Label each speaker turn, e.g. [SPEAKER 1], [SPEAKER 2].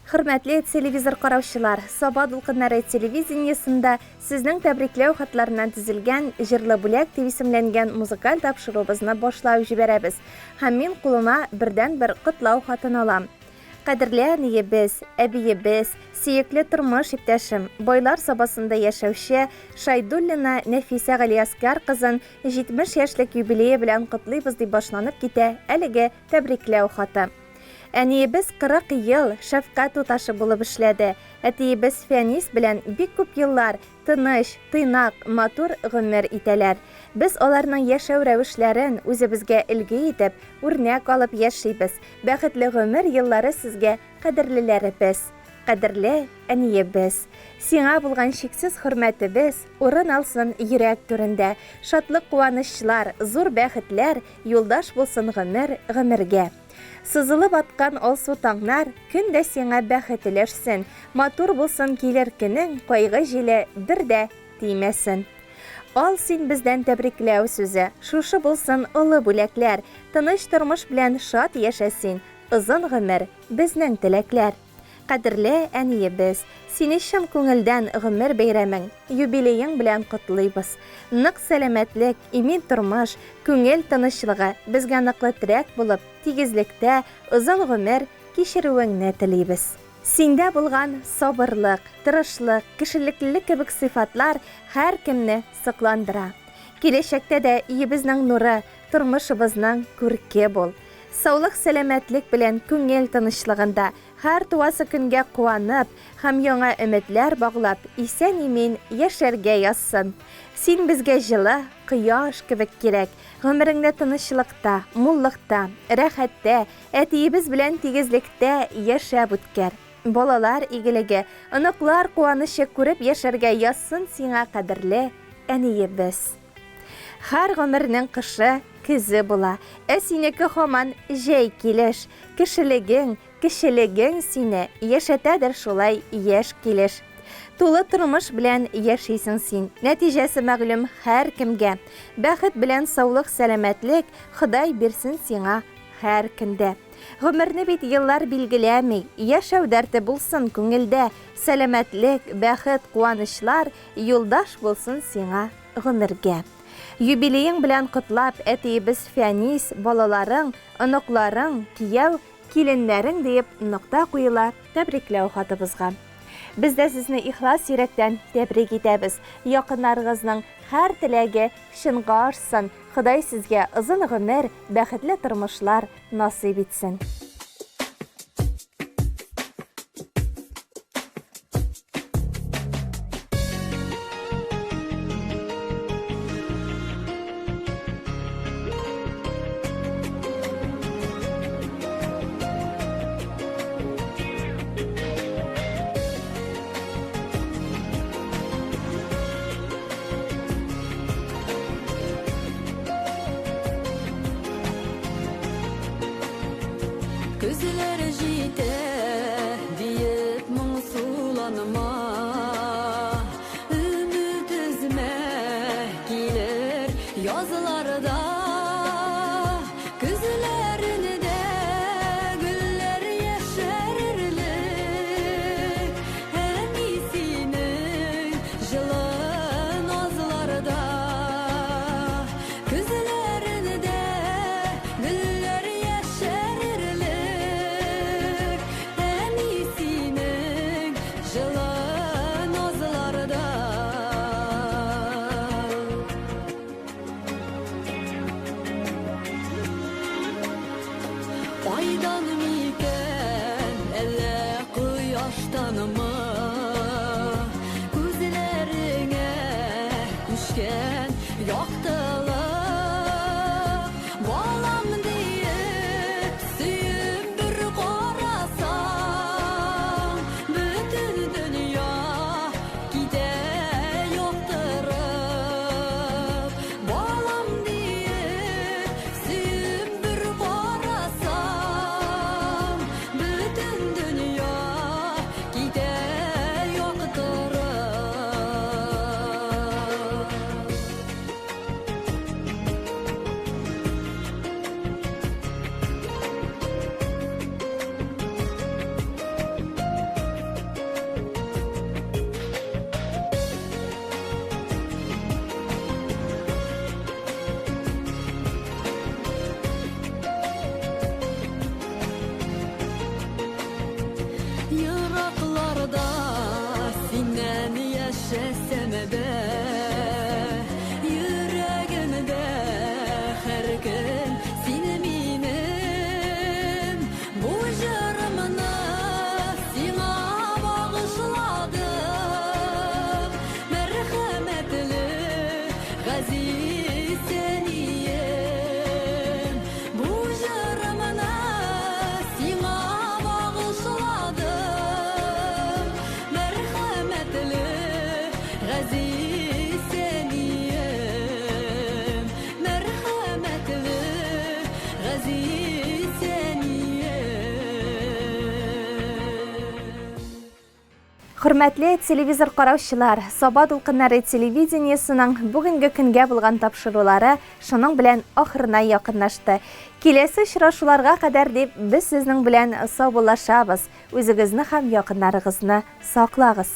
[SPEAKER 1] Хөрмәтле телевизор караучылар, Саба дулкыннары телевидениесендә сезнең тәбрикләү хатларыннан төзелгән Җырлы бүләк дип исемләнгән музыкаль тапшыруыбызны башлап җибәрәбез. Һәм мин кулыма бердәнбер котлау хатын алам. Кадерле әниебез, әбиебез, сөекле тормыш иптәшем, Байлар Сабасында яшәүче Шайдуллина Нәфисә Галиәсгар кызын 70 яшьлек юбилее белән котлыйбыз дип башланып китә әлеге тәбрикләү хаты. Әниебез 40 ел шәфкать туташы булып эшләде. Әтиебез Фәнис белән бик күп еллар тыныч, тыйнак, матур гомер итәләр. Без аларның яшәү рәвешләрен үзебезгә өлге итеп, үрнәк алып яшибез. Бәхетле гомер еллары сезгә, кадерлеләребез! Кадерле әниебез! Сиңа булган чиксез хөрмәтебез урын алсын йөрәк түрендә. Шатлык-куанычлар, зур бәхетләр юлдаш булсын гомер-гомергә. Сызылып аткан алсу таңнар көн дә сиңа бәхет өләшсен, матур булсын килер көнең, кайгы җиле бер дә тимәсен. Ал син бездән тәбрикләү сүзе, шушы булсын олы бүләкләр, тыныч тормыш белән шат яшә син, озын гомер, безнең теләкләр. Кадерле әниебез, сине чын күңелдән гомер бәйрәмең, юбилеең белән котлыйбыз. Нык сәламәтлек, имин тормыш, күңел тынычлыгы, безгә ныклы терәк булып, тигезлектә озын гомер кичерүеңне телибез. Синдә булган сабырлык, тырышлык, кешелеклелек кебек сыйфатлар һәркемне сокландыра. Киләчәктә дә өебезнең нуры, тормышыбызның күрке бул. Саулык-сәламәтлек белән күңел тынычлыгында, һәр туасы көнгә куанып һәм яңа өметләр баглап, исән-имин яшәргә язсын. Син безгә җылы, кояш кебек кирәк. Гомереңне тынычлыкта, муллыкта, рәхәттә, әтиебез белән тигезлектә яшәп үткәр. Балалар игелеге, оныклар куанычы күреп яшәргә язсын сиңа кадерле әниебез. Һәр гомернең кышы, көзе була, ә синеке һаман җәй килеш. Кешелегең, кечелегең сине яшәтәдер шулай яшь килеш. Тулы тормыш белән яшисең син, нәтиҗәсе мәгълүм һәркемгә. Бәхет белән саулык-сәламәтлек Ходай бирсен сиңа һәр көндә. Гомерне бит еллар билгеләми, яшәү дәрте булсын күңелдә, сәламәтлек, бәхет, куанычлар юлдаш булсын сиңа гомергә. Юбилеең белән котлап, әтиебез Фәнис, балаларың, оныкларың, кияү, киленнәрең диеп нокта куела тәбрикләү хатыбызга. Без дә сезне ихлас йөрәктән тәбрик итәбез. Якыннарыгызның һәр теләге чынга ашсын, Ходай сезгә озын гомер, бәхетле тормышлар насыйп итсен. Хөрмәтле телевизор караучылар, Саба дулкыннары телевидениесының бүгенге көнгә булган тапшырулары шуның белән ахырына якынлашты. Киләсе очрашуларга кадәр дип без сезнең белән саубуллашабыз. Үзегезне һәм якыннарыгызны саклагыз.